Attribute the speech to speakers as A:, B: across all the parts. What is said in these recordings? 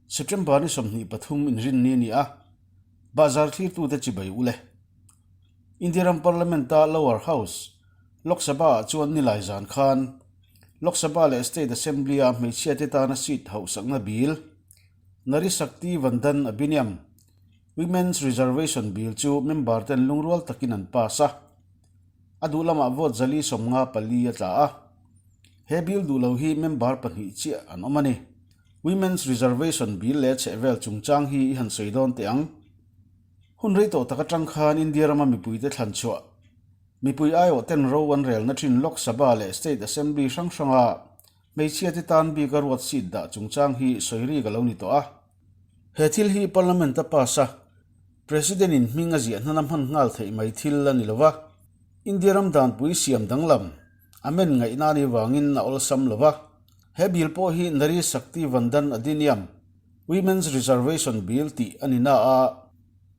A: September ni 23 inrinni a ni a, bahzar thlirtute chibai u le. India ram Parliament-a Lower House, Lok Sabha-ah chuan nilai zan khan Lok Sabha leh State Assembly-a hmeichhiate tana seat hauhsakna bill, Nari Shakti Vandan Abhiniyam, Women's Reservation Bill chu member ten lungrual takin an pass a, a duh lamah vote 454 a tla a. He bill duh lo hi member pahnih chiah an awm a ni. Women's Reservation Bill leh chhehvel chungchang hi i han sawi dawn teh ang. Hun rei tawh tak atang khan India rama mipuite thlan chhuah, mipui aiawh ten ro an relna thin Lok Sabha leh State Assembly hrang hranga hmeichhiate tan bika ruat seat dah chungchang hi sawi rik a lo ni tawh a. He thil hi Parliament a pass a, President in hming a ziah hnana hman nghal theih mai thil a ni lo va, India ram danpui siam danglam, amend ngaihna a nih vangin a awlsam lo va. He bill pawh hi Nari Shakti Vandan Adhiniyam, Women's Reservation Bill tih a ni na a,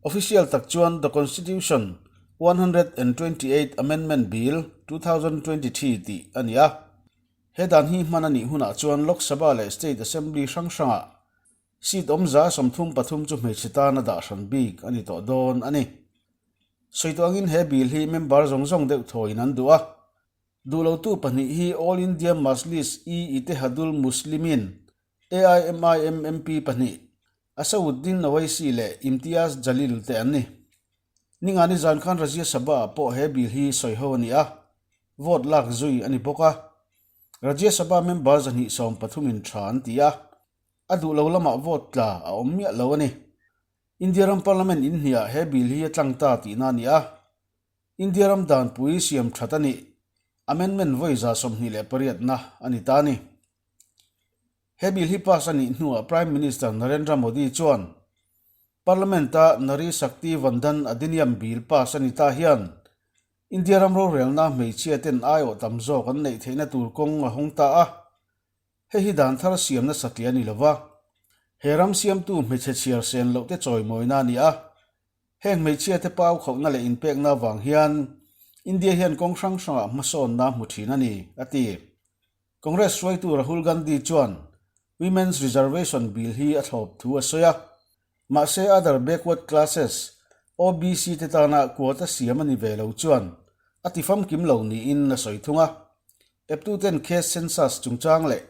A: official tak chuan The Constitution 128 Amendment Bill, 2023 tih a ni a. He dan hi hman a nih hunah chuan Lok Sabha leh State Assembly hrang hrangah seat awmza 33 chu hmeichhe tana dah hran bik a ni tawh dawn a ni. Sawi tawh angin he bill hi member zawng zawng deuh thawiin an duh a. Duh lotu pahnih hi All India Majlis-e-Ittehadul Muslimin, AIMIM, MP pahnih, Asaduddin Owaisi leh Imtiaz Jalil te an ni. Ningani zan khan Rajya Sabha-ah pawh he bill hi sawi ho a ni a, vote lak zui a ni bawk a. Rajya Sabha member 230 in tha an ti a, a duh lo lamah vote tla a awm miah lo a ni. India ram Parliament inhniah he bill hi a tlang ta tihna a ni a. India ram danpui siam that a nih, amendment vawi 28 na a ni ta a ni. He bill hi pass a nih hnuah Prime Minister Narendra Modi chuan Parliament-a Nari Shakti Vandan Adhiniyam bill pass a ni ta hian India ram rorelna hmeichhia ten aiawh tam zawk an neih theihna tur kawng a hawng ta a. Hei hi dan thar siamna satliah a ni lova, he ram siamtu hmeichhe chhiar sen loh te chawimawina a ni a. Heng hmeichhia te pau khauhna leh inpekna avang hian India hian kawng hrang hrangah hmasawnna hmu thin a ni, a ti. Congress hruaitu Rahul Gandhi chuan Women's Reservation Bill hi a thlawp thu a sawi a, mahse Other Backward Classes, OBC, te tana quota siam a ni ve lo chuan a ti famkim lo niin a sawi thung a. Eptuten caste census chungchang leh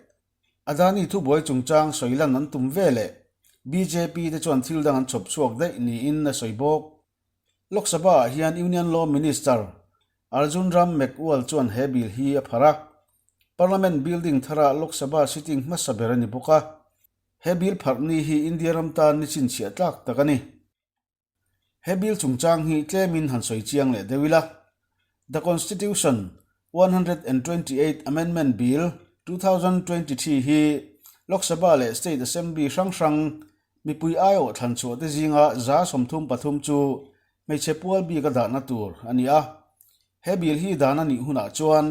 A: Adani thubuai chungchang sawi lan an tum ve leh bjp te chuan thil dang an chhawp chhuak daih niin a sawi bawk. Lok Sabha-ah hian Union Law Minister Arjun Ram Meghwal chuan he bill hi a pharh a. Parliament building thara Lok Sabha sitting hmasa ber a ni bawk a. He bill pharh ni hi India ram tan ni chhinchhiah tlak tak a ni. He bill chungchang hi tlemin han sawi chiang leh deuh ila. The Constitution, 128 Amendment Bill, 2023 hi Lok Sabha leh State Assembly hrang hrang mipui aiawh thlan chhuah te zinga 33 chu hmeichhe pual bik a dahna tur a ni a. He bill hi dan a nih hunah chuan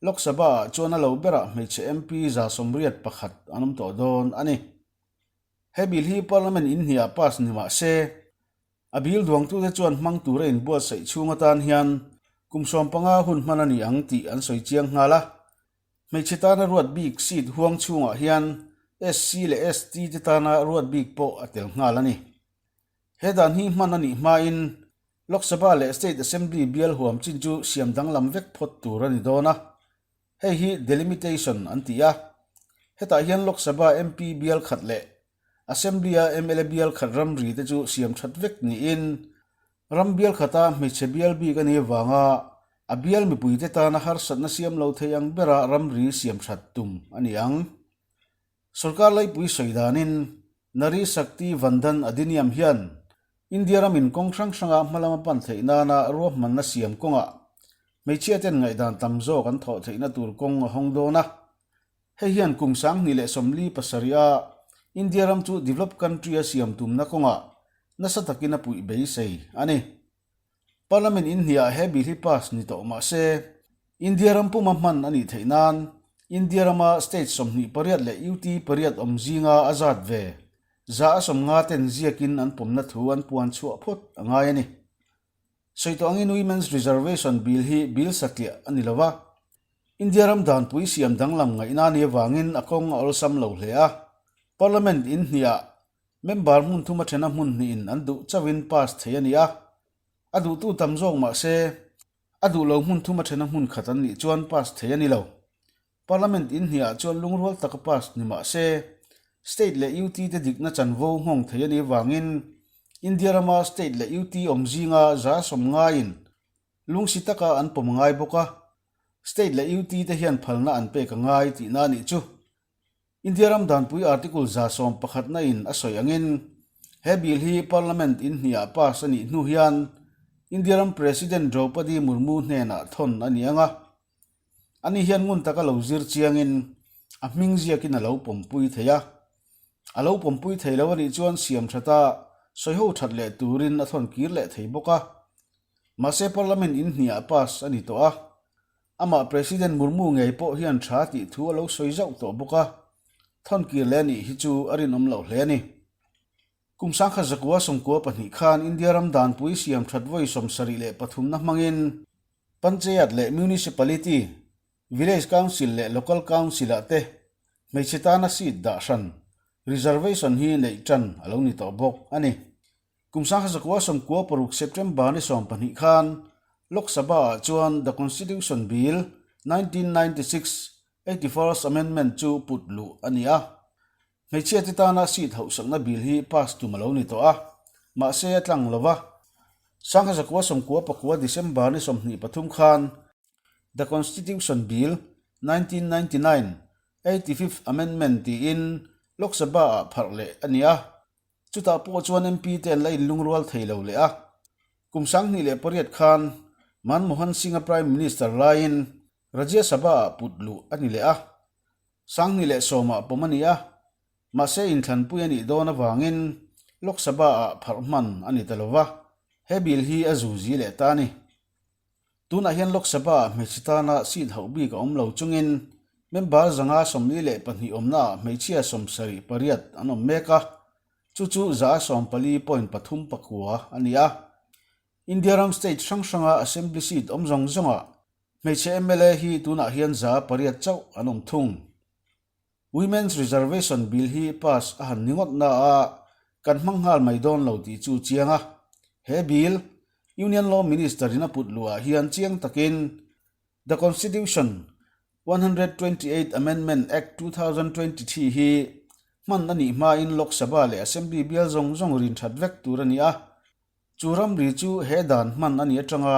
A: Lok Sabha-ah chuan a lo berah hmeichhe MP 181 an awm tawh dawn a ni. He bill hi Parliament inhniah pass ni mah se, a bill duangtute chuan hmang tura inbuatsaih chhung atan hian kum 15 hun hman a ni ang tih an sawi chiang nghal a. Hmeichhe tana ruat bik seat huang chhungah hian SC leh ST te tana ruat bik pawh a tel nghal a ni. He dan hi hman a nih hmain Lok Sabha leh State Assembly bial huam chin chu siam danglam vek phawt tur a ni dawn a. Hei hi delimitation an ti a. Hetah hian Lok Sabha MP bial khat leh Assembly-a mla bial khat ramri te chu siam that vek niin ram bial khata hmeichhe bial bik a nih avanga a bial mipuite tana harsatna siam lo thei ang bera ramri siam that tum a ni ang. Sorkar laipui sawi danin Nari Shakti Vandan Adhiniyam hian India ramin kawng hrang hranga hmalam a pan theih nana ruahmanna siam kawngah hmeichhiaten ngaihdan tam zawk an thawh theihna tur kawng a hawng dawn a. Hei hian kum 2077 a India ram chu developed country a siam tumna kawngah nasa takin a puih beisei a ni. Parliament inhniah he bill hi pass ni tawh mah se, India ram puma hman a nih theih nan India rama state 28 leh UT pariat awm zinga a zat ve 150 ten ziakin an pawmna thu an puan chhuah phawt a ngai a ni. Sawi tawh angin Women's Reservation Bill hi bill satliah a ni lo va, India ram danpui siam danglam ngaihna a nih avangin a kawng a awlsam lo hle a. Parliament inhniah. Member hmun thuma thena hmun hnihin an duh chauhin pass thei a ni a, a duhtu tam zawk mah se, a duh lo hmun thuma thena hmun khat an nih chuan pass thei a ni lo. Parliament in hniah chuan lungrual taka pass ni mah se, State leh UT te dikna chanvo nghawng thei a nih avangin India rama State leh UT awm zinga 190 ngaiin lungsi taka an pawm ngai bawk a, State leh UT te hian phalna an pek a ngai tihna a nih chu. India ram danpui Article 111 in a sawi angin he bill hi Parliament in hniah pass a nih hnu hian India ram President Draupadi Murmu hnenah thawn a ni ang a. Ani hian ngun taka lo zir chiangin a hming ziakin a lo pawmpui thei a. A lo pawmpui thei lo a nih chuan siam thata sawiho that leh turin a thawn kir leh thei bawk a. Mahse Parliament in hniah pass a ni tawh a. Amah President Murmu ngei pawh hian tha tih thu a lo sawi zauh tawh bawk a. Thawn kir leh a nih hi chu a rinawm loh hle a ni. Kum 1992 khan India ram danpui siam that vawi 73 na hmangin Panchayat leh Municipality, Village Council leh Local Council-ah te hmeichhe tana seat dah hran, reservation, hi neih tan a lo ni tawh bawk a ni. Kum 1996 September ni 12 khan Lok Sabha-ah chuan The Constitution Bill, 1996, 81st Amendment chu put luh a ni a. Hmeichhia te tana seat hauhsakna bill hi pass tum a lo ni tawh a, mahse a tlang lo va. 1999 December ni 23 khan The Constitution Bill, 1999, 85th Amendment tiin Lok Sabha-ah pharh leh a ni a, chutah pawh chuan MP te an la inlungrual thei lo leh a. Kum 2008 khan Manmohan Singh-a Prime Minister laiin Rajya Sabha-ah put luh a ni leh a, 2010-ah pawm a ni a, mahse inthlanpui a nih dawn avangin Lok Sabha-ah pharh hman a ni ta lo va, he bill hi a zuzi leh ta a ni. Tunah hian Lok Sabha-ah hmeichhe tana seat hauh bik a awm lo chungin member 142 awmnaah hmeichhia 78 an awm mek a, chu chu 14.39 a ni a. India ram state hrang hranga assembly seat awm zawng zawngah hmeichhe mla hi tunah hian 8% chauh an awm thung. Women's Reservation Bill hi pass a han ni ngawt na a, kan hmang nghal mai dawn lo tih chu chiang a. He bill, Union Law Minister in a put luhah hian chiang takin The Constitution, 128 Amendment Act 2023 hi hman a nih hmain Lok Sabha leh Assembly bial zawng zawng rin that vek tur a ni a. Chu ramri chu he dan hman a nih atanga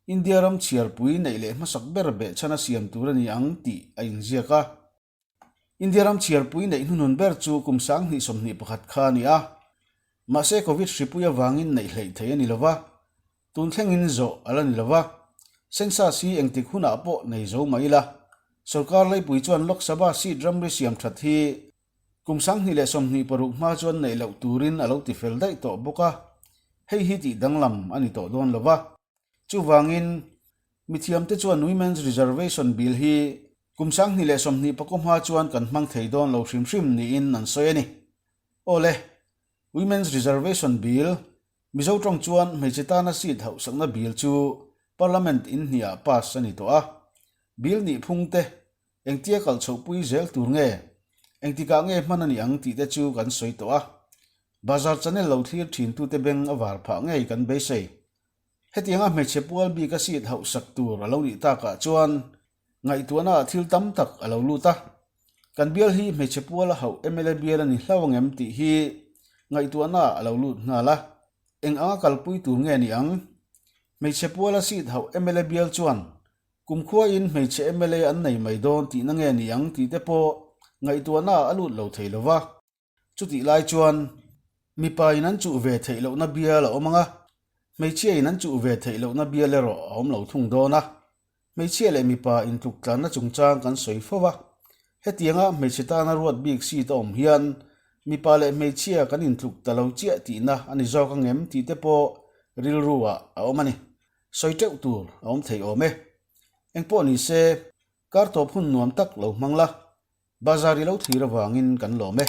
A: India ram chhiarpui neih leh hmasak ber behchhan a siam tur a ni ang tih a inziak a. India ram chhiarpui neih hnuhnun ber chu kum 2021 kha a ni a. Mahse Covid hripui avangin neih hleih thei a ni lova, tun thlengin zawh a la ni lova. Census hi engtik hunah pawh nei zo mai ila, sorkar leipui chuan Lok Sabha seat ramri siam that hi Kum 2026 hma chuan neih loh turin a lo ti fel daih tawh bawk a, hei hi tih danglam a ni tawh dawn lo va. Chuvangin, mithiamte chuan Women's Reservation Bill hi kum 2024 hma chuan kan hmang thei dawn lo hrim hrim niin an sawi a ni. Aw le, Women's Reservation Bill, Mizo tawng chuan hmeichhe tana seat hauhsakna bill chu Parliament in hniah pass a ni tawh a. Bill nih phung te Engtia kal chhohpui zel tur nge? Engtikah nge hman a nih ang tih te chu kan sawi tawh a. Bazar channel lo thlir thintute beng a var phah ngei kan beisei. Hetianga hmeichhe pual bika seat hauhsak tur a lo nih takah chuan ngaihtuahna ah thil tam tak a lo lut a. Kan bial hi hmeichhe pual a hauh mla bial a ni hlau angem tih hi ngaihtuahna ah a lo lut nghal a. Eng anga kalpui tur nge ni ang? Hmeichhe puala seat hauh mla bial chuan Kumkhuain hmeichhe mla an nei mai dawn tihna nge ni ang tih te pawh ngaihtuahna ah a lut lo thei lo va. Chutih lai chuan mipa in an chuh ve theih lohna bial a awm ang a, hmeichhia in an chuh ve theih lohna bial erawh a awm lo thung dawn a. Hmeichhia leh mipa intluk tlanna chungchang kan sawi fo va, hetianga hmeichhe tana ruat bik seat a awm hian mipa leh hmeichhia kan intluk ta lo chiah tihna a ni zawk ang em tih te pawh rilru ah a awm a ni. Sawi teuh tur a awm thei awm e. Engpawh ni se, kar tawp hun nuam tak lo hmang la, bazar i lo thlir avangin kan lawm e.